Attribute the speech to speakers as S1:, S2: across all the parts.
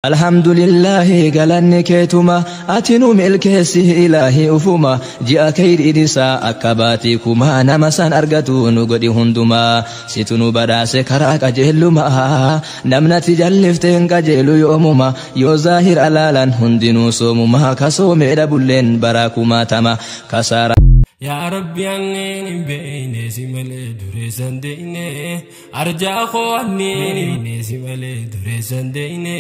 S1: Alhamdulillahi galanni keetuma ati nu milkeessi ilaahi ufuma ji'a khayriin isaa akka baatii kumaa nama san argatu nu godhi hundumaa situ nu badhaase karaa qajeellumaa namnati jallifteen qajeelu yoomuma yoo zaahir alaalan hundinuu soomumaa kasoomee dhabulleen baraa kumaatama kasaara.
S2: Yaa Rabbi, anneen hin beeyne si malee dureessan deeyne, arjaa koo anneen hin beeyne si malee dureessan deeyne,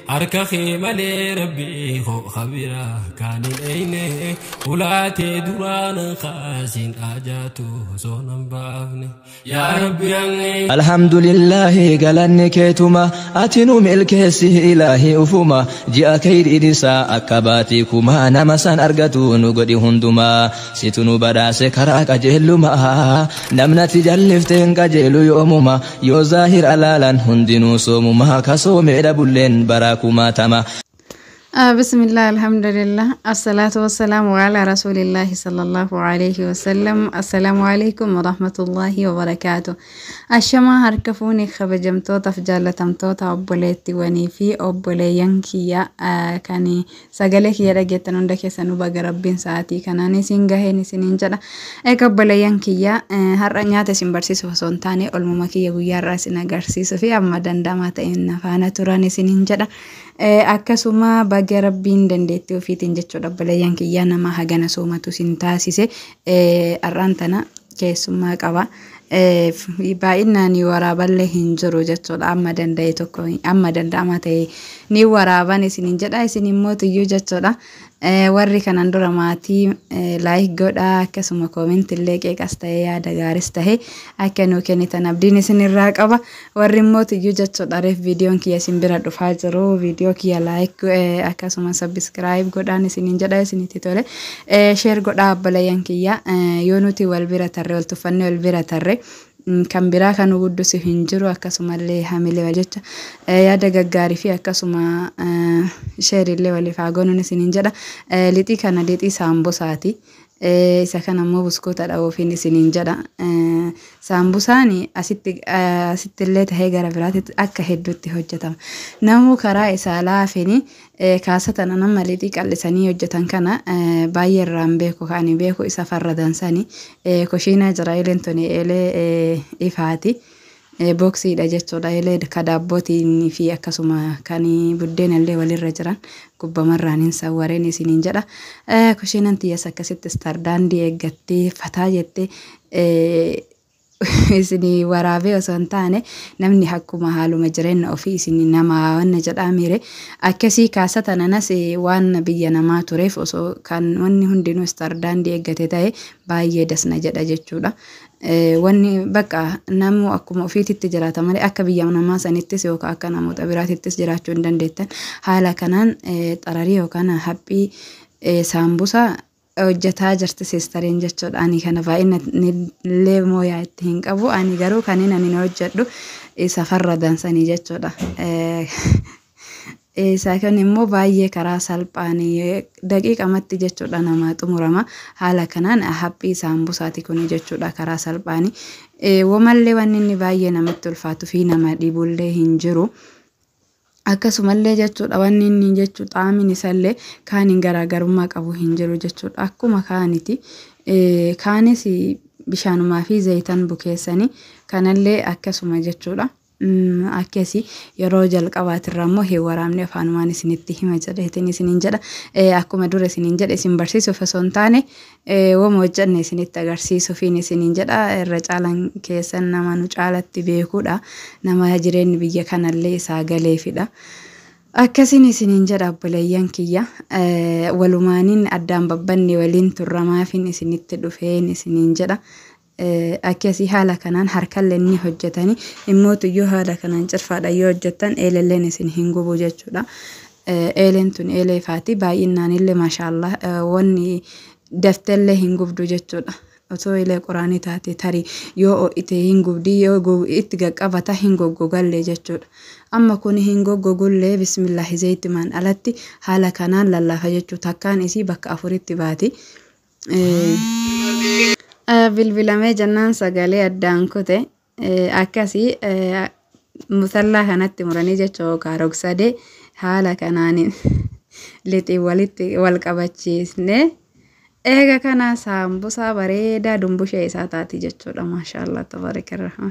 S2: harka kee malee Rabbi koo khabiraa kaan hin eeyne, ulaatee duraan kaasin ajaatu osoo nan baafne. Yaa Rabbi, anneen.
S1: Alhamdulillahi galanni keetuma ati nu milkeessi ilaahi ufuma ji'a khayriin isaa akka baatii kumaa nama san argatu nu godhi hundumaa situ nu badhaase karaa qajeellumaa namnati jallifteen qajeelu yoomuma yoo zaahir alaalan hundinuu soomumaa kasoomee dhabulleen baraa kumaatama.
S3: بسم الله، الحمد لله، الصلاة والسلام على رسول الله صلى الله عليه وسلم. السلام عليكم ورحمة الله وبركاته. Ashamaa harka fuunee, kabajamtootaaf jaalatamtoota obboleettiiwwanii fi obboleeyyan kiyya kan sagalee kiyya dhageettan hunda keessanuu, baga Rabbiin sa'aatii kanaan isin gaheen isiniin jedha. Egaa obboleeyyan kiyya, har'a nyaata isin barsiisuuf osoo hin taane olmuma kiyya guyyaa har'aa isin agarsiisuu fi amma danda'amaa ta'een na faana turan isiniin jedha. Akkasuma baga Rabbiin dandeettii ofiitiin jechuudha, obboleeyyan kiyya, nama hagana soomatu isin taasise. Har'aan tana keessummaa qaba. Baay'inaan waraaballee hin jiru jechuudha. Amma danda'e tokko amma danda'ama ta'e ni waraaban isiniin jedha. Isin immoo tuyyuu jechuudha. Warri kanan dura maatii like godhaa, akkasuma comment illee qeeqas ta'e yaada gaaris ta'e akka nuu kennitan abdiin isinirraa qaba. Warri immoo tuyyuu jechuudha reef viidiyoon kiyya isin bira dhufaa jiru, viidiyoo kiyya like akkasuma subscribe godhaan isiniin jedha. Isinitti tole share godhaa, obboleeyyan kiyya. Yoo nuti wal bira tarre, wal tuffannee wal bira tarre, kan biraa kan nu guddisu hin jiru. Akkasumallee hamilee jecha yaada gaggaarii fi akkasuma share illee waliif haa goonuun isiniin jedha. Lixii kana lixii saambusaati. Isa kana immoo buskuuta dha'uufiin isiniin jedha. Saambusaan asitti illee tahee gara biraatti akka hedduutti hojjetama. Namuu karaa isaa laafini kaasatan nama lixii qal'isanii hojjetan kana baay'ee irraan beeku. Kan ani beeku isa farradan sani. Kushiinaa jira, eeleen tuni eelee ifaati. Booksiidha jechuudha. Eelee ka daabbootiin fi akkasuma kan buddeena illee walirra jiran gubbamarraan hin sawwareen isiniin jedha. Kushiinaan tiyyas akkasitti istardaandii eeggattee fataa jettee isinii waraabee osoo hin taane, namni akkuma haaluma jireenya ofii isin nama wanna jedhaa miire akkasii kaasatan. Anas waan biyya namaa tureef osoo kan wanni hundinuu istardaandii eeggate ta'e baay'ee dasna jedha jechuudha. Wanni bakka namu akkuma ofiititti jiraata malee akka biyya namaa sanittis yookaan akka namoota biraatittis jiraachuu hin dandeettan. Haala kanaan xararii yookaan haphii saambusaa hojjetaa jirti siistariin jechuudha. Ani kana baay'ina illee mooyaa itti hin qabu. Ani garuu kan inni hojjedhu isa farradan sanii jechuudha. Isa kan immoo baay'ee karaa salphaan daqiiqamatti jechuudha nama xumurama. Haala kanaan haphii saambusaati kuni jechuudha karaa salphaani. Womallee wanni inni baay'ee namatti ulfaatuu fi nama dhibullee hin jiru. Akkasumallee jechuudha wanni inni jechuu xaamiin isallee kaaniin garaagarummaa qabu hin jiru jechuudha. Akkuma kaaniti. Kaanis bishaanumaa fi zayitan bukeessanii, kanallee akkasuma jechuudha. Akkasii yeroo jalqabaatirra immoo hin waraabne, afaanumaan isinitti hima jedheetiin isiniin jedha. Akkuma dura isiniin jedhe, isin barsiisuuf osoo hin taane wama hojjanne isinitti agarsiisuufiin isiniin jedha. Irra caalan keessan nama nu caalatti beekuudha. Nama jireenyi biyya kanallee isaa galeefidha. Akkasiin isiniin jedha, obboleeyyan kiyya. Walumaaniin addaan babbanne waliin turramaafin isinitti dhufeen isiniin jedha. Akkasii haala kanaan harkallee ni hojjetanii, immoo tuyyuu haala kanaan cirfaadha yoo hojjettan eelelleen isin hin gubu jechuudha. Eeleen tun eelee ifaati, baay'inaan illee maashaallah wanni daftellee hin gubdu jechuudha. Osoo eelee qoraanii taate tarii yoo ho'ite hin gubdi, yoo itti qaqqabata hin goggogallee jechuudha. Amma kun hin goggogullee, bismillaahi, zayitimaan alatti haala kanaan lallaafa jechuudha. Takkaan isii bakka afuritti baati. Bilbilamee jennaan sagalee addaan kute. Akkasii musallaa kanatti muranii jechuudha yookaan rogsadee Haala kanaan lixii walitti wal qabachiisne. Eega kana saambusaa bareedaa dumbushee isaa taati jechuudha. Maashaallah tabaaraka.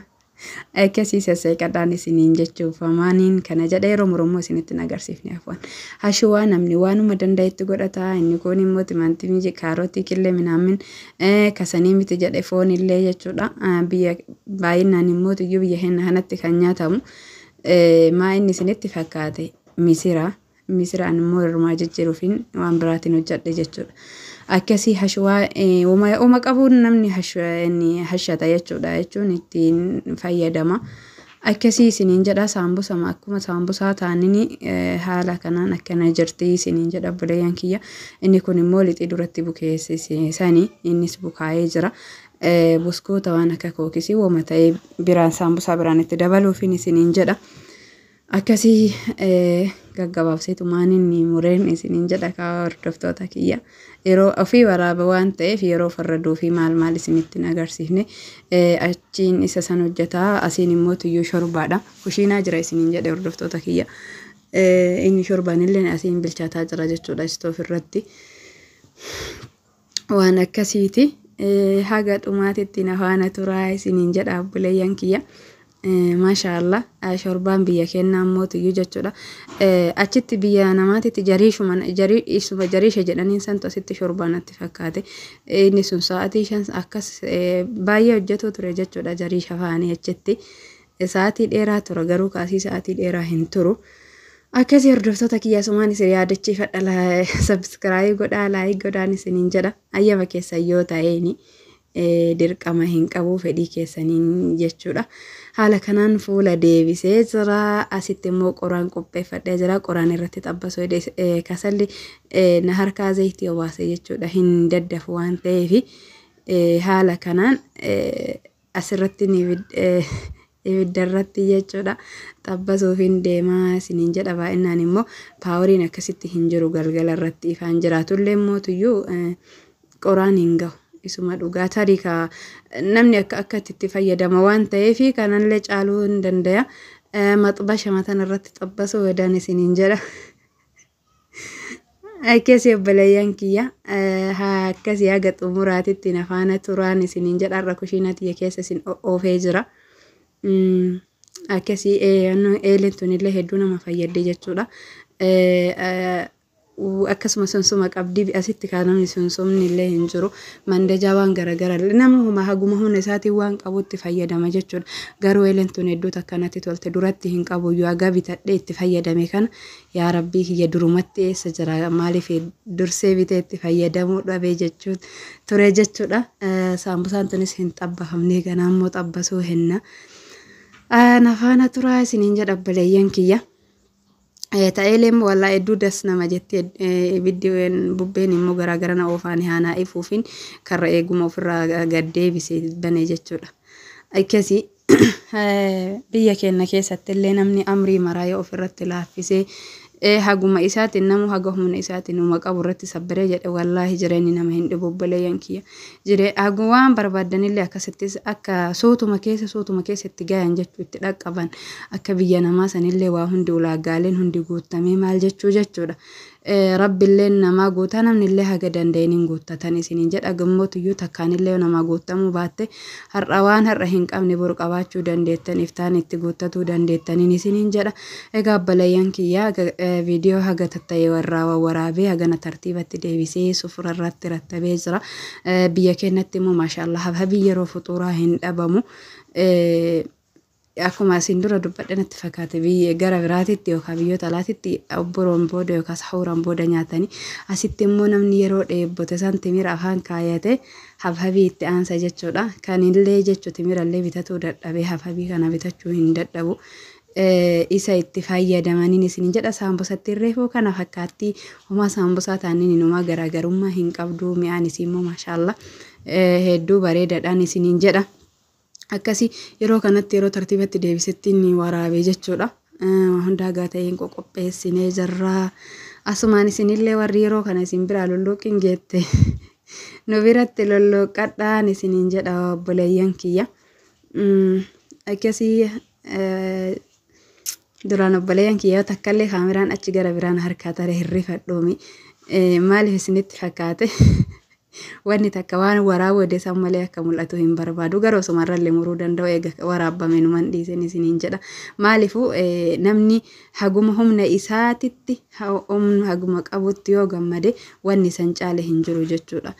S3: Akkasii sasseeqadhaan isiniin jechuuf amaaniin kana jedha yeroo morommoo isinitti hin agarsiifne afwan. Hashuwaa namni waanuma danda'etti godhata. Inni kun immoo timaantimii, kaarotii, killee minaamin kasanii miti jedhe foon illee jechuudha. Biyya baay'inaan immoo iyyuu biyya keenya kanatti kan nyaatamu. Maa inni isinitti fakkaate misira. Misiraan immoo hirmaa jijjiiruufiin waan biraatiin hojjedhe jechuudha. Akkasii hashuwaa uuma qabuun namni hashata jechuudha jechuun ittiin fayyadama. Akkasii isiniin jedha saambusama akkuma saambusaa taanini haala kanaan akkana jirti isiniin jedha obboleeyyan kiyya. Inni kun immoo lixii duratti bukeessisanii innis bukaa'ee jira. Buskuuta waan akka kookisii wooma ta'ee biraan saambusaa biraan itti dabaluufiin isiniin jedha. Akkasii gaggabaabseetumaan inni mureen isiniin jedha kaa hordoftoota kiyya. Yeroo ofii waraaba waan ta'eef yeroo farraduu fi maal maal isinitti hin agarsiifne. Achiin isa san hojjetaa asiin immoo tuyyuu shorbaadha. Kushiinaa jira isiniin jedhe hordoftoota kiyya. Inni shorbaan illee asiin bilchaataa jira jechuudha istoof irratti. Waan akkasiiti. Haga dhumaatitti na faana turaa isiniin jedha obboleeyyan kiyya. Maashaallah shorbaan biyya kennaa immoo tuyyuu jechuudha. Achitti biyya namaatitti jariishuma jariishuma jariisha jedhaniin santu asitti shorbaa natti fakkaate. Inni sun sa'aatii 5 akkas baay'ee hojjetu ture jechuudha jariisha faanii achitti. Sa'aatii dheeraa tura garuu kaasii sa'aatii dheeraa hin turu. Akkasii hordoftoota kiyya sumaan isin yaadachiifadha subscribe godhaa like godhaan isiniin jedha. Ayyama keessan yoo ta'eeni dirqama hin qabu fedhii keessaniin jechuudha. Haala kanaan fuula deebisee jira. Asitti immoo qoraan qopheeffadhee jira. Qoraan irratti xabbasoo kasalli na harkaa zayitii obaase jechuudha. Hin daddafu waan ta'eef haala kanaan asirratti ibidda irratti jechuudha. Xabbasuuf hin deemaa isiniin jedha. Baay'inaan immoo paawariin akkasitti hin jiru galgala irratti ifaan jiraatullee mootuyyuu qoraan hin gahu. Isuma dhugaa tarii ka namni akka akkatti itti fayyadama waan ta'eef kanallee caaluu hin danda'a. Maxbasha matan irratti xabbasuu wedaan isiniin jedha. Akkasii obboleeyyan kiyya akkasii haga xumuraatitti na faana turaan isiniin jedha. Har'a kushiina tiyya keessa isin oofee jira. Akkasii eeleen tunillee hedduu nama fayyadde jechuudha. Akkasuma sunsuma qabdi asitti kan namni sunsumni illee hin jiru. Mandajaa waan garaagaraa nama huma haguma humna isaatiin waan qabutti fayyadama jechuudha. Garuu eeleen tun hedduu takkanatti tolte duratti hin qabu yoo haga bitadhee itti fayyadame kana yaa rabbii kiyya durumatti eessa jira maaliif dursee bitee itti fayyadamuu dhabee jechuun ture jechuudha. Saambusaan tunis hin xabbafamne ganaa immoo xabbasuu henna. Na faana turaa isiniin jedha obboleeyyan kiyya. Ta'eelee immoo wallaa hedduu das nama jetti ibiddi bubbeen immoo garaagara na oofaan haanaa ifuufiin karra eeguma ofirraa gad deebisee bane jechuudha. Akkasii biyya keenya keessatti illee namni amrii maraa yoo ofirratti laaffisee haguma isaatiin namu haga humna isaatiin uuma qabu irratti sabbaree jedhe wallaahi jireenyi nama hin dhibu obboleeyyan kiyya. Jiree hagu waan barbaadanillee akkasittis akka suutuma keessa itti gahan jechuu itti dhaqqaban akka biyya namaa sanillee waa hundi ulaagaaleen hundi guutamee maal jechuu jechuudha. Rabbilleen namaa guutaa namnillee haga danda'een hin guuttatan isiniin jedha gammootuyyuu takkaanillee namaa guuttamuu baatte har'a waan har'a hin qabne boru qabaachuu dandeettan iftaan itti guuttatuu dandeettaniin isiniin jedha. Egaa obboleeyyan kiyya viidiyoo haga tatta'ee warraa waraabee hagana tartiibatti deebisee sufura irratti rattabee jira. Biyya keenyatti immoo maashaallah habhabii yeroo fuxuuraa hin dhabamu. Akkuma asiin dura dubbadhe natti fakkaate biyya gara biraatitti yookaan biyyoota alaatitti obboroon booda yookaan sahuuraan booda nyaatanii asitti immoo namni yeroo dheebote san timira afaan kaayate habhabii itti aansa jechuudha. Kanillee jechuu timirallee bitatuu dadhabee habhabii kana bitachuu hin dadhabu. Isa itti fayyadamaniin isiniin jedha saambusatti reefuu kana fakkaatti homaa saambusaa taaniin inumaa garaagarummaa hin qabdu mi'aan isii immoo maashaallah hedduu bareedaadhaan isiniin jedha. Akkasii yeroo kanatti yeroo tartiibatti deebisetti ni waraabee jechuudha. Hunda hagaa ta'een qoqopheessinee jirra. Asumaan isinillee warri yeroo kana isin biraa lolluuqin geette nu biratti lolluuqadhaan isiniin jedha obboleeyyan kiyya. Akkasii Duraan obboleeyyan kiyyaa takkallee kaameraan achi gara biraan harkaa tare hirrifadhoomi. Maaliif isinitti fakkaate? Wanni takka waan waraabuu san malee akka mul'atu hin barbaadu. Garuu osumarrallee muruu danda'u eega waraabame numan dhiisin isiniin jedha. Maaliifuu namni haguma humna isaatitti haguma qabutti yoo gammade wanni san caale hin jiru jechuudha.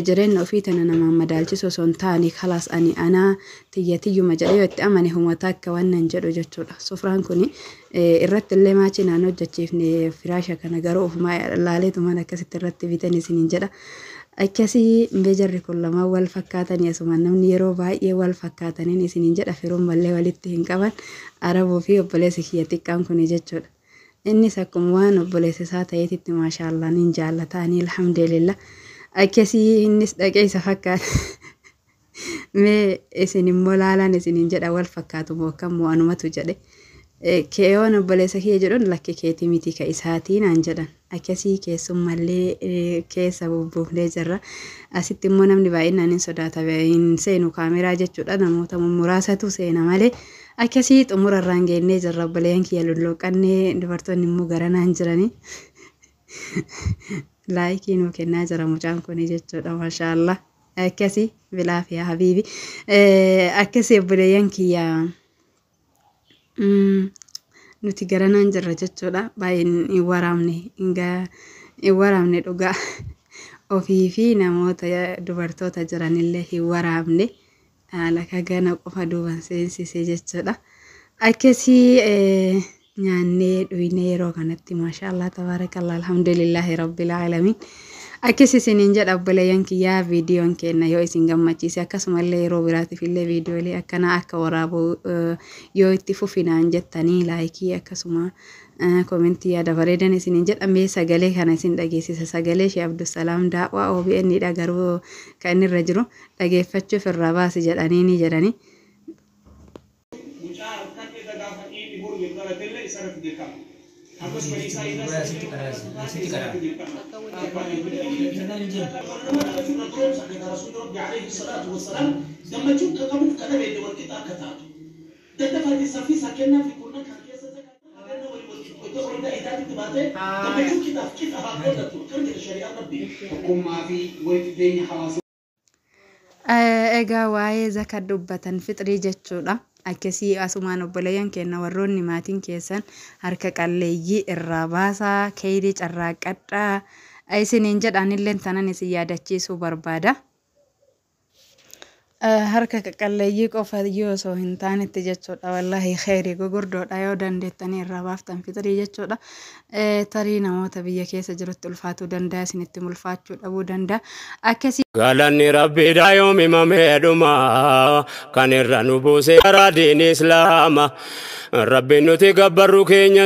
S3: Jireenya ofii tana namaan madaalchisu osoo hin taane kalaas ani anaa tiyya tiyyuma jedhee yoo itti amane humata akka wannan jedhu jechuudha. Sufraan kuni irratti illee maachii naan hojjechiifne firaasha kana garuu ofumaa laaleetumaan akkasitti irratti bitan isiniin jedha. Akkasii jarri kun lamaan wal fakkaatanii asuma namni yeroo baay'ee wal fakkaataniin isiniin jedha firummallee walitti hin qaban Arabuu fi obboleessi kiyya xiqqaan kuni jechuudha. Innis akkuma waan obboleessa isaa ta'eetitti maashaallah niin jaallataanii alhamdulillah. Akkasii innis dhaqee isa fakkaata. Mee isin immoo laalaan isiniin jedha wal fakkaatu moo akkam moo anumatu jedhe. Keeyoon obboleessa kiyya jedhuun lakki keetii miti ka isaatii naan jedhan. Akkasii keessummallee keessa bubbuufnee jirra. Asitti immoo namni baay'inaan hin sodaata hin seenu kaameraa jechuudha. Namoota muraasatu seena malee. Akkasii xumurarraan geennee jirra obboleeyyan kiyya lulluuqannee dubartoonni immoo garanaan jiranii. Laayikii nuu kennaa jira mucaan kuni jechuudha maashaallah. Akkasii bilaaf yaa habiibi. Akkasii obboleeyyan kiyya nuti garanaan jirra jechuudha. Baay'een hin waraabne hin waraabne dhugaa. Ofii fi namoota dubartoota jiranillee hin waraabne. Haala gana qofa duuban seensise jechuudha. Akkasii nyaannee dhuynee yeroo kanatti maashaallah tabaarakallah alhamdulillahi rabbil aalamiin. Akkas isiniin jedha obboleeyyan kiyyaa viidiyoon kenna yoo isin gammachiise akkasumallee yeroo biraatiif illee viidiyoolee akkanaa akka waraabuu yoo itti fufinaan jettanii laayikii akkasuma koomentii yaada bareedan isiniin jedha. Mee sagalee kana isin dhageessisa. Sagalee ishee Abdusalaam Daawwaa OBN dha garuu kan inni irra jiru dhageeffachuuf irraa baasi jedhanii ni jedhani.
S4: Mucaa harka keessa gaafa dhiirri boru jedhu dhalatellee isa irratti dirqama. Akkasuma isaa irratti dirqama. Rasuulli alayhi salaatu wassalaam gammachuun kan qabuuf kana beekne wal qixa akka taatu. Daddafaati saffisa kennaa fi kurnan kan keessa kenna walii wal qixxoote hunda isaatitti baatee gammachuu qixaaf qixa haa qoodatu kan jedhe shari'aan rabbii.
S5: Tokkummaa fi walitti dhufeenya hawaasaa.
S3: Egaa waa'ee zaka dubbatan fixrii jechuudha. Akkasii asumaan obboleeyyan keenya warroonni maatiin keessan harka qalleeyyii irraa baasaa keeyrii carraaqqadhaa isiniin jedhanillee tanan isin yaadachiisuu barbaada. Harka qalleeyyii qofa iyyuu osoo hin taanetti jechuudha. Wallaahi kheyrii gugurdoodha yoo dandeettanii irraa baaftan fixrii jechuudha. Tarii namoota biyya keessa jirutti ulfaatuu danda'a isinitti ulfaachuu dhabuu danda'a. Akkasii
S2: Galanni rabbiidha yoom himamee dhuma kan irra nu buuse karaa diin islaama rabbiin nuti gabbarru keenya.